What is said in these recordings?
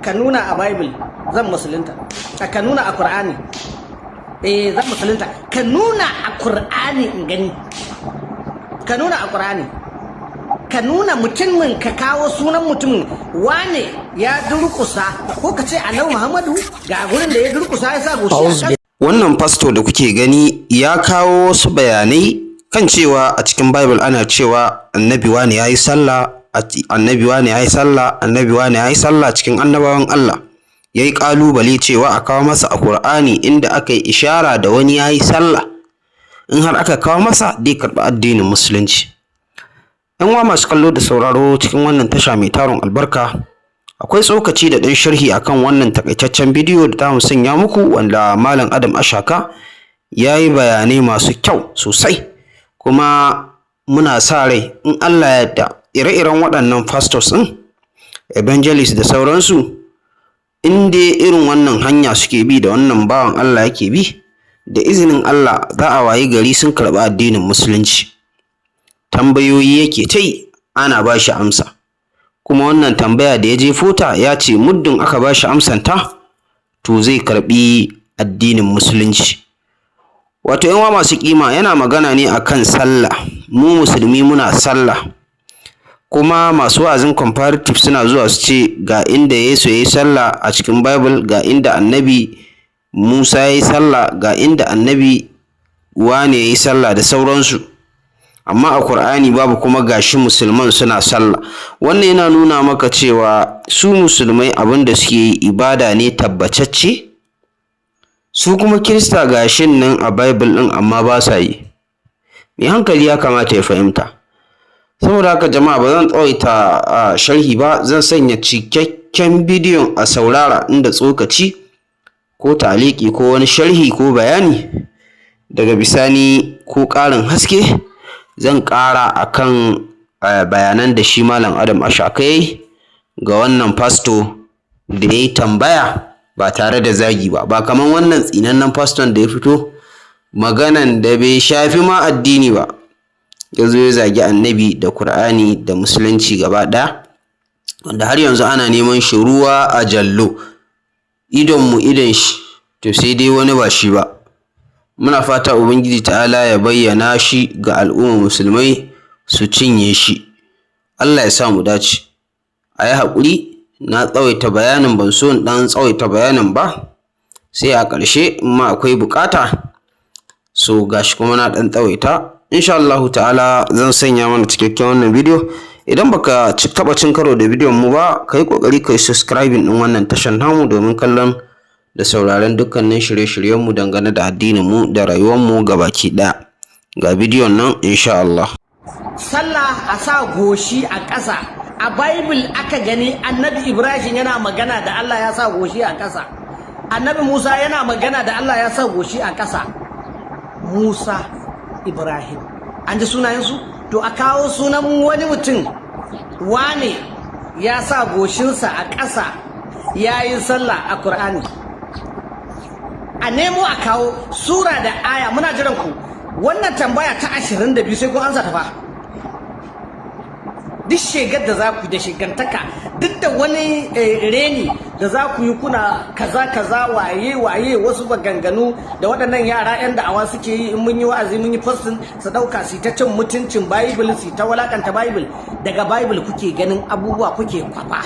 Ka nuna a Bible, zan musulunta. Ka nuna a Qur'ani, eh, zan musulunta. Ka nuna a Qur'ani in gani. Ka nuna a Qur'ani, ka nuna mutumin, ka kawo sunan mutumin, wane ya durkusa, ko ka ce Annabi Muhammadu ga gurin da ya durkusa ya sa goshi a. Wannan fasto da kuke gani ya kawo wasu bayanai kan cewa a cikin Bible ana cewa annabi wane ya yi sallah, annabi wane ya yi sallah, annabi wane ya yi sallah cikin annabawan Allah. Ya yi ƙalubale cewa a kawo masa a Kur'ani inda aka yi ishara da wani ya yi sallah. In har aka kawo masa, zai karɓi addinin Musulunci. ‘Yan uwa masu kallo da sauraro cikin wannan tasha mai tarin albarka, akwai tsokaci da ɗan sharhi akan wannan takaitaccen bidiyo da za mu sanya muku, wanda Malam Adam Ashaka ya yi bayanai masu kyau sosai. Kuma muna sa rai in Allah ya yarda, ire-iren waɗannan pastors ɗin, evangelist da sauransu, in dai irin wannan hanya suke bi da wannan bawan Allah yake bi, da izinin Allah za a wayi gari sun karɓi addinin Musulunci. Tambayoyi yake ta yi, ana ba shi amsa. Kuma wannan tambaya da ya jefo ta, ya ce muddin aka ba shi amsanta, to zai karɓi addinin Musulunci. Wato ‘yan uwa masu kima, yana magana ne akan sallah. Mu Musulmi muna sallah, kuma masu wa'azin comparative suna zuwa su ce ga inda Yesu ya yi sallah a cikin Bible, ga inda Annabi Musa ya yi sallah, ga inda Annabi wane ya yi sallah da sauransu, amma a Kur'ani babu. Kuma gashi Musulman suna sallah. Wannan yana nuna maka cewa su Musulmai abin da suke yi ibada ne tabbatacce, su kuma Kirista gashin nan a Bible ɗin, amma ba sa yi. Mai hankali ya kamata ya fahimta. Saboda haka jama'a, ba zan tsawaita sharhi ba, zan sanya cikakken bidiyon a saurara, inda tsokaci ko ta'aliki ko wani sharhi ko bayani daga bisani ko ƙarin haske zan ƙara akan bayanan da shi Malam Adam Ashaka yayi ga wannan fasto da ya yi tambaya ba tare da zagi ba, ba kaman wannan tsinannen faston da ya fito maganan da bai shafi ma addini ba, ya zo ya zagi Annabi da Kur'ani da Musulunci gaba ɗaya, wanda har yanzu ana neman shi ruwa a jallo. Idonmu idon shi, to sai dai wani ba shi ba. Muna fata Ubangiji Ta'ala ya bayyana shi ga al'ummar Musulmai su cinye shi. Allah ya sa mu dace. A yi haƙuri, na tsawaita bayanin, ban so in ɗan tsawaita bayanin ba, sai a ƙarshe in ma akwai buƙata. So gashi kuma na ɗan tsawaita. Insha Allahu Ta'ala zan sanya mana cikakken wannan bidiyo. Idan baka taɓa cin karo da bidiyon mu ba, ka yi ƙoƙari ka yi subscribing ɗin wannan tashan namu domin kallon da sauraron dukkanin shirye-shiryenmu dangane da addinin mu da rayuwar mu gabaki ɗaya. Ga bidiyon nan, insha Allah. Sallah a sa goshi a ƙasa, a Bible aka gani Annabi Ibrahim yana magana da Allah ya sa goshi a ƙasa, Annabi Musa yana magana da Allah ya sa goshi a ƙasa. Musa, Ibrahim, an ji sunayensu. To a kawo sunan wani mutum, wane ya sa goshinsa a ƙasa ya yi sallah a Kur'ani. A nemo a kawo sura da aya, muna jiran ku. Wannan tambaya ta 22 sai kun ansa ta fa. Duk shegar da za ku yi da shegantaka, duk da wani reni da za ku yi, kuna kaza kaza, waye waye, wasu maganganu da waɗannan yara 'yan da'awa suke yi, in mun yi wa'azi, mun yi posting, su ɗauka su ta cin mutuncin Bible, su ta walakanta Bible. Daga Bible kuke ganin abubuwa kuke kwafa.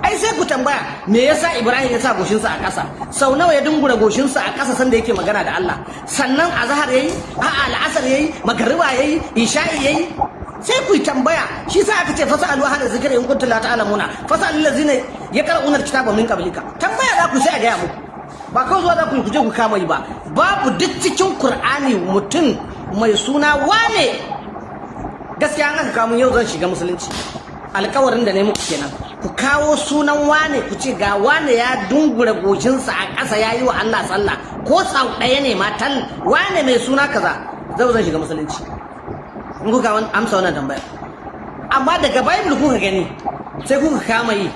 Ai sai ku tambaya, me yasa Ibrahim ya sa goshinsa a ƙasa? Sau nawa ya dungura goshinsa a ƙasa sanda yake magana da Allah? Sannan azhar yayi, a'a, al'asar yayi, magariba yayi, isha'i yayi? Sai ku yi tambaya. Shi sa aka ce فاسألوا أهل الذكر إن كنتم لا تعلمون، فاسألوا الذين يقرؤون الكتاب من قبلك. Tambaya za ku, sai a gaya muku, ba kawai zuwa za ku yi ku je ku kama yi ba. Babu duk cikin Qur'ani mutum mai suna wane. Gaskiya an aka kawo yau, zan shiga Musulunci. Alkawarin da ne muku kenan. Ku kawo sunan wane, ku ce ga wane ya dungura goshinsa a ƙasa ya yi wa Allah sallah, ko sau ɗaya ne matan wane mai suna kaza, zan shiga Musulunci in kuka amsa wannan tambaya. Amma daga Bible kuka gani sai kuka kama yi.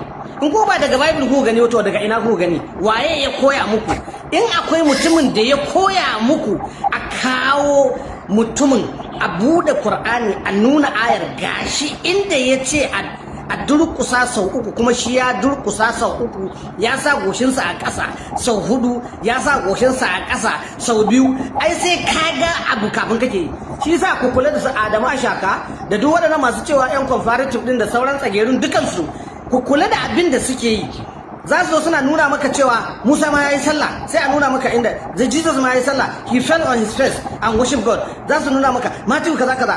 In ko ba daga Bible kuka gani, wato daga ina kuka gani? Waye ya koya muku? In akwai mutumin da ya koya muku, a kawo mutumin, a bude Qur'ani, a nuna ayar, gashi inda ya ce a A durƙusa sau uku, kuma shi ya durƙusa sau uku, ya sa goshinsa a ƙasa sau hudu, ya sa goshinsa a ƙasa sau biyu. Ai sai ka ga abu kafin kake yi. Shi yasa ku kula da su Adamu Ashaka da duk waɗannan masu cewa yan comparative din da sauran tsagerun dukansu, ku kula da abin da suke yi. Za su zo suna nuna maka cewa Musa ma ya yi sallah, sai a nuna maka inda the Jesus ma ya yi sallah, he fell on his face and worship God. Za su nuna maka Matthew kaza kaza.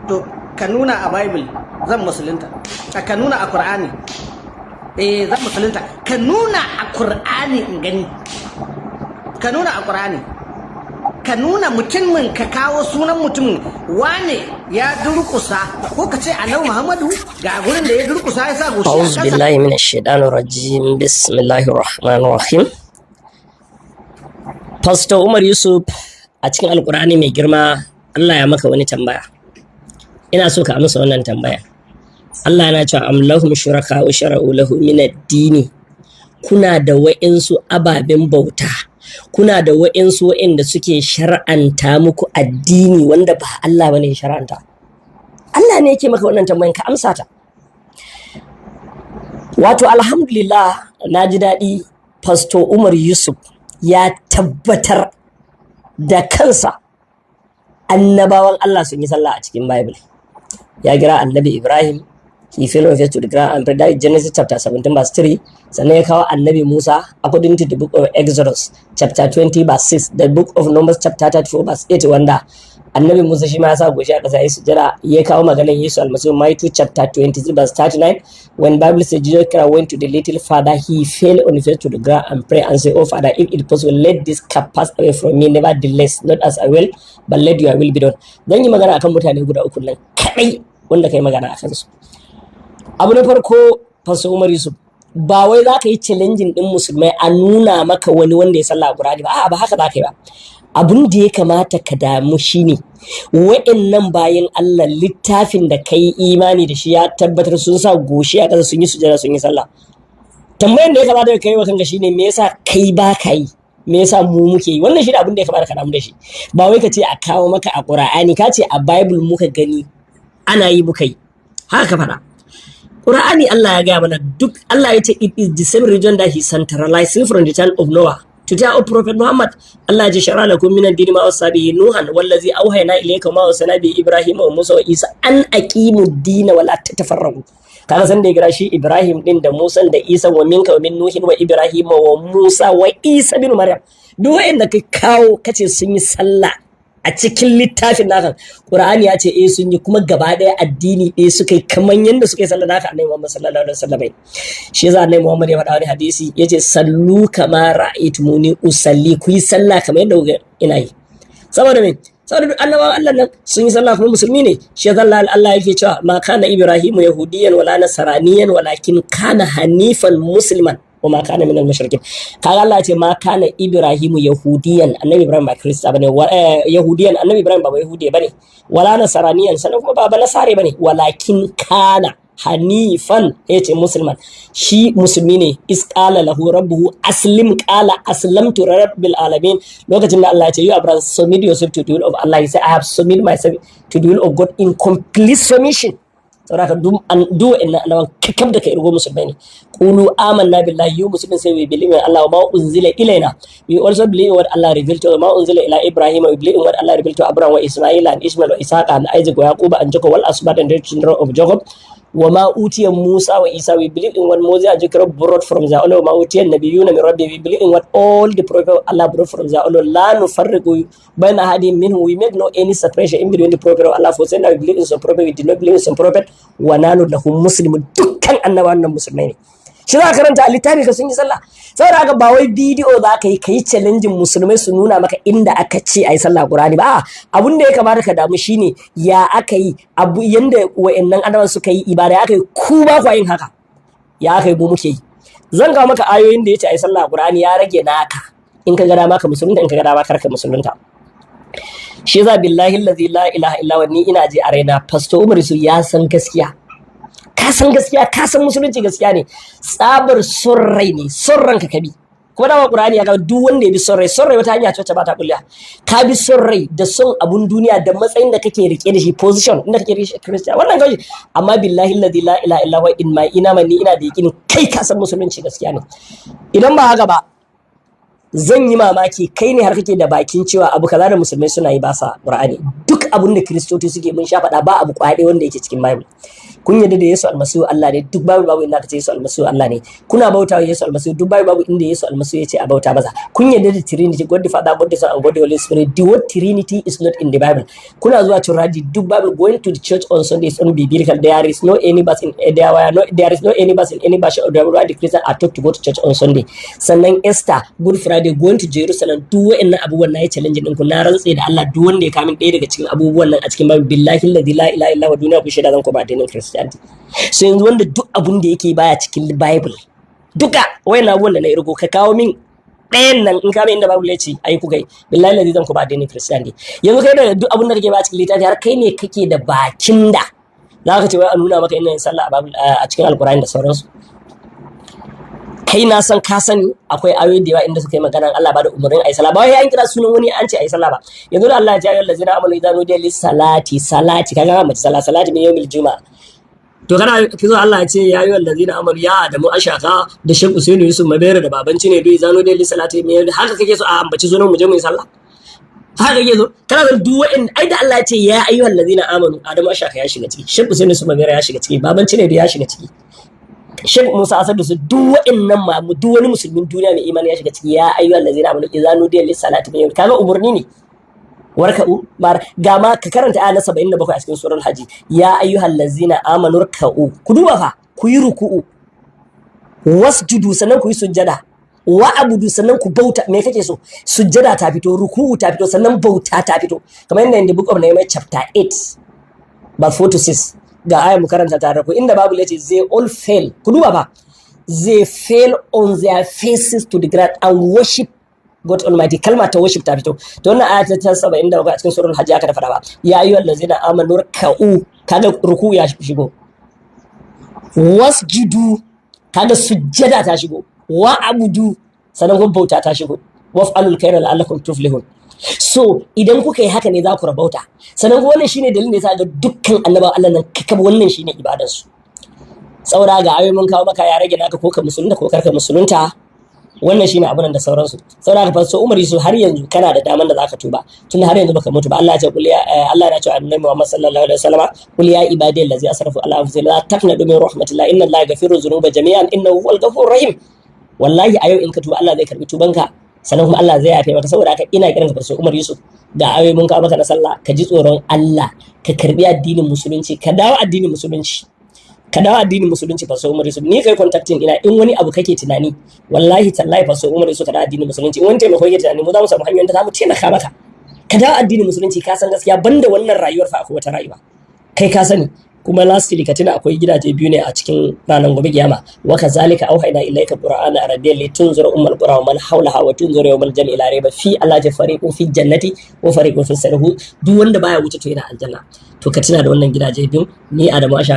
To, ka nuna a Bible, zan musulunta. Ka nuna a Qur'ani, eh, zan musulunta. Ka nuna a Qur'ani in gani. Ka nuna a Qur'ani, ka nuna mutumin, ka kawo sunan mutumin, wane ya durkusa, ko ka ce Annabi Muhammadu ga gurin da ya durkusa ya sa goshi a أعوذ ƙasa. بالله من الشيطان الرجيم. بسم الله الرحمن الرحيم. Pastor Umar Yusuf, a cikin Alkur'ani mai girma Allah ya maka wani tambaya. Ina so ka amsa wannan tambaya. Allah yana cewa أم لهم شركاء شرعوا لهم من الدين. Kuna da wa'insu ababen bauta, kuna da wa'insu wa'inda suke shar'anta muku addini wanda ba Allah bane ya shar'anta? Allah ne yake maka wannan tambayan, ka amsa ta. Wato alhamdulillah, na ji daɗi Pastor Umar Yusuf ya tabbatar da kansa annabawan Allah sun yi sallah a cikin Bible. Ya kira Annabi Ibrahim, he fell on face to the ground and prayed, that is Genesis chapter 17 verse 3. Sannan ya kawo Annabi Musa according to the book of Exodus chapter 20 verse 6, the book of Numbers chapter 34 verse 8, wanda Annabi Musa shi ma ya sa goshi a ƙasa ya sujjada. Ya kawo maganar Yesu Almasihu, Matthew chapter 23 verse 39, when Bible says Jesus Christ went to the little farther, he fell on his face to the ground and pray and say, "Oh Father, if it possible, let this cup pass away from me. Nevertheless, not as I will, but let your will be done." Zan yi magana akan mutane guda uku nan kadai wanda kai magana akan su. Abu na farko, Pastor Umar Yusuf, ba wai za ka yi challenging din musulmai a nuna maka wani wanda ya sallah a Qur'ani ba. A'a, ba haka za ka yi ba. Abun da ya kamata ka damu shine wa'annan bayan Allah, littafin da ka yi imani da shi ya tabbatar sun sa goshi a ƙasa, sun yi sujada, sun yi sallah. Tambayan da ya kamata ka yi wa kanka shine, me yasa kai ba ka yi, me yasa mu muke yi? Wannan shi ne abin da ya kamata ka damu da shi. Ba wai ka ce a kawo maka a Qur'ani. Ka ce a Bible muka gani ana yi, muka yi, haka ka faɗa. Qur'ani Allah ya gaya mana duk. Allah ya ce it is the same religion that he centralized from the time of Noah to the of Prophet Muhammad. Allah ya ce شرع لكم من الدين ما وصى به نوحا والذي أوحينا إليك وما وصينا به إبراهيم وموسى وعيسى أن أقيموا الدين ولا تتفرقوا. Kaga san da ya kira shi Ibrahim din da Musa da Isa, ومنك ومن نوح وإبراهيم وموسى وعيسى بن مريم. Duk wa'anda ka kawo kace sun yi sallah a cikin littafin naka, Qur'ani ya ce eh, sun yi, kuma gaba ɗaya addini ɗaya suka yi kamar yadda suka yi sallah naka Annabi Muhammad sallallahu alaihi wasallam. Shi yasa Annabi Muhammad ya faɗa wani hadisi, yace صلوا كما رأيتموني أصلي. Ku yi sallah kamar yadda kuka ina yi. Saboda me? Saboda duk annabawan Allah nan sun yi sallah kuma musulmi ne. Shi yasa Allah yake cewa ما كان إبراهيم يهوديا ولا نصرانيا ولكن كان حنيفا مسلما وما كان من المشركين. Kaga Allah ya ce ما كان إبراهيم يهوديا, Annabi Ibrahim ba Kirista bane, يهوديا, Annabi Ibrahim ba Yahudi bane, ولا نصرانيا, sannan kuma ba Nasare bane, ولكن كان حنيفا, yace مسلما, shi musulmi ne. إذ قال له ربه أسلم قال أسلمت لرب العالمين. Lokacin da Allah ya ce, "You Abraham, submit yourself to the will of Allah," he said, "I have submitted myself to the will of God in complete submission." Saboda haka duk an duk wa'annan annabawan kakab da ka irgo musulmai ne. قولوا آمنا بالله, you Muslims say we believe in Allah, وما أنزل إلينا, we also believe in what Allah revealed to, وما أنزل إلى إبراهيم, we believe in what Allah revealed to Abraham وإسماعيل and Ishmael وإسحاق and Isaac ويعقوب and Jacob والأسباط and the children of Jacob, وما أوتي موسى وعيسى, we believe in what Moses and Jacob brought from their Allah, وما أوتي النبيون من ربهم, we believe in what all the prophets of Allah brought from their Allah, لا نفرق بين أحد منهم, we make no any separation in between the prophet of Allah, for saying that we believe in some prophet, we did not believe in some prophet, ونحن له مسلمون. Dukkan annabawan nan musulmai ne. Shi za ka karanta a littafi ka sun yi sallah. Saboda haka ba wai bidiyo za ka yi ka yi challenging musulmai su nuna maka inda aka ce a yi sallah Qur'ani ba. A'a, abun da ya kamata ka damu shine ya aka yi abu yanda wa'annan annabawan suka yi ibada, ya aka yi ku ba ku yin haka, ya aka yi mu muke yi. Zan kawo maka ayoyin da ya ce a yi sallah Qur'ani. Ya rage naka, in ka ga dama ka musulunta, in ka ga dama kar ka musulunta. Shi yasa بالله الذي لا إله إلا هو, ni ina ji a raina Pastor Umar su ya san gaskiya. Ka san gaskiya, ka san musulunci gaskiya ne. Tsabar son rai ne, son ranka ka bi. Kuma dama Qur'ani ya ga duk wanda ya bi son rai, son rai wata hanya ce wacce ba ta bullewa. Ka bi son rai da son abun duniya da matsayin da kake rike da shi, position inda kake rike Christian, wannan kawai. Amma billahi alladhi la ilaha illa huwa, in ma ina man ni ina da yakini kai ka san musulunci gaskiya ne. Idan ba haka ba, zan yi mamaki kai ne har kake da bakin cewa abu kaza da musulmai suna yi ba sa Qur'ani. Duk abun da Kiristoci suke, mun sha faɗa, ba abu kwaɗe wanda yake cikin Bible. Kun yarda da Yesu Almasihu Allah ne, duk Bible babu inda aka ce Yesu Almasihu Allah ne. Kuna bauta wa Yesu Almasihu, duk Bible babu inda Yesu Almasihu ya ce a bauta masa. Kun yarda da Trinity, God the Father, God the Son and God the Holy Spirit. The word Trinity is not in the Bible. Kuna zuwa Church, duk Bible going to the church on Sunday is unbiblical. There is no any verse in any version of the Bible where the Christians are taught to go to church on Sunday. Sannan Easter, Good Friday, going to Jerusalem, duk wa'annan abubuwan na yi challenge din ku. Na rantse da Allah, duk wanda ya kamin ɗaya daga cikin abubuwan nan a cikin Bible, billahi alladhi la ilaha illa huwa, duniya ku shaida zan koma addinin Christianity. So yanzu wanda duk abun da yake baya cikin Bible, duka wayannan abubuwan da na irgo, ka kawo min ɗayan nan. In ka min inda Bible ya ce ai ku kai, billahi alladhi zan koma addinin Christianity. Yanzu kai da duk abun da kake ba cikin littafi, har kai ne kake da bakin da za ka ce wai a nuna maka ina yin sallah a Bible, a cikin Alkur'ani da sauransu. Kai na san ka sani akwai ayoyi da yawa inda suka yi magana Allah ba da umarnin ayi sallah, ba wai an kira sunan wani an ce ayi sallah ba. Yanzu da Allah ya ce ayyuhal ladzina amanu idza nudiya lis salati, salati kaga mace sallah, salati min yawmil juma'a. To kana kizo Allah ya ce ya ayyuhal ladzina amanu, ya Adamu Ashaka da Sheikh Usainu Yusuf Mabera da Babanci ne duk idza nudiya lis salati min, haka kake so a ambaci sunan mu je mu yi sallah? Haka kake so? Kana da duk wa'in ai da Allah ya ce ya ayyuhal ladzina amanu, Adamu Ashaka ya shiga ciki, Sheikh Usainu Yusuf Mabera ya shiga ciki, Babanci ne ya shiga ciki, Sheikh Musa Asadu, su duk wa'annan ma, duk wani musulmin duniya mai imani ya shiga ciki. Ya ayyuhal ladzina amanu idza nudiya lis salati min, kaga umurni ne, warka'u mar. Ga ma ka karanta aya na 77 a cikin surar Haji, ya ayyuhal ladzina amanu rka'u, ku duba fa, ku yi ruku'u, wasjudu, sannan ku yi sujjada, wa abudu, sannan ku bauta. Me kake so? Sujjada ta fito, ruku'u ta fito, sannan bauta ta fito, kamar yadda in the book of Nehemiah chapter 8 verse 4 to 6. Ga aya mu karanta tare ku, inda Bible yace they all fell, ku duba fa, they fell on their faces to the ground and worship God Almighty. Kalma ta worship ta fito. To wannan aya ta 77 a cikin surul Hajj aka da fada ba, ya ayyuhal ladzina amanu rka'u, kaga ruku'u ya shigo, wasjudu, kaga sujjada ta shigo, wa abudu, sannan kuma bauta ta shigo, waf'alul khaira la'allakum tuflihun. So idan kuka yi haka ne za ku rabauta. Sannan kuma wannan shine dalilin da yasa ga dukkan annabawan Allah nan kakab wannan shine ibadarsu. Saboda ga ayoyi mun kawo maka, ya rage naka, ko ka musulunta ko karka musulunta. Wannan shine abun da sauransu. Saboda haka fa Umar Yusuf, har yanzu kana da daman da zaka tuba, tun har yanzu baka mutu ba. Allah ya ce qul ya, Allah ya ce annabi Muhammad sallallahu alaihi wasallam, qul ya ibadiyal ladzi asrafu ala anfusihim la taqnatu min rahmatillah inna Allaha yaghfiru dhunuba jami'an innahu huwal ghafurur rahim. Wallahi a yau in ka tuba, Allah zai karbi tubanka, sannan kuma Allah zai yafe maka. Saboda haka ina kiran ka, Pastor Umar Yusuf, ga ayoyi mun kawo maka na sallah, ka ji tsoron Allah, ka karbi addinin musulunci, ka dawo addinin musulunci, ka dawo addinin musulunci. Pastor Umar Yusuf, ni kai contacting ina in wani abu kake tunani. Wallahi tallahi, Pastor Umar Yusuf, ka dawo addinin musulunci. In wani taimako kake tunani, mu za mu samu hanyoyin da za mu taimaka maka ka dawo addinin musulunci. Ka san gaskiya, banda wannan rayuwar fa akwai wata rayuwa, kai ka sani. Kuma lastly, ka tuna akwai gidaje biyu ne a cikin ranar gobe kiyama. Wa kazalika auhayna ilayka qur'ana arabiyyan litunzira ummal qura wa man hawlaha wa tunzira yawmal jam'i la rayba fi. Allah ja fariqun fi jannati wa fariqun fi sa'ir. Duk wanda baya wuce to yana aljanna. To ka tuna da wannan gidaje biyu. Ni Adamu Asha.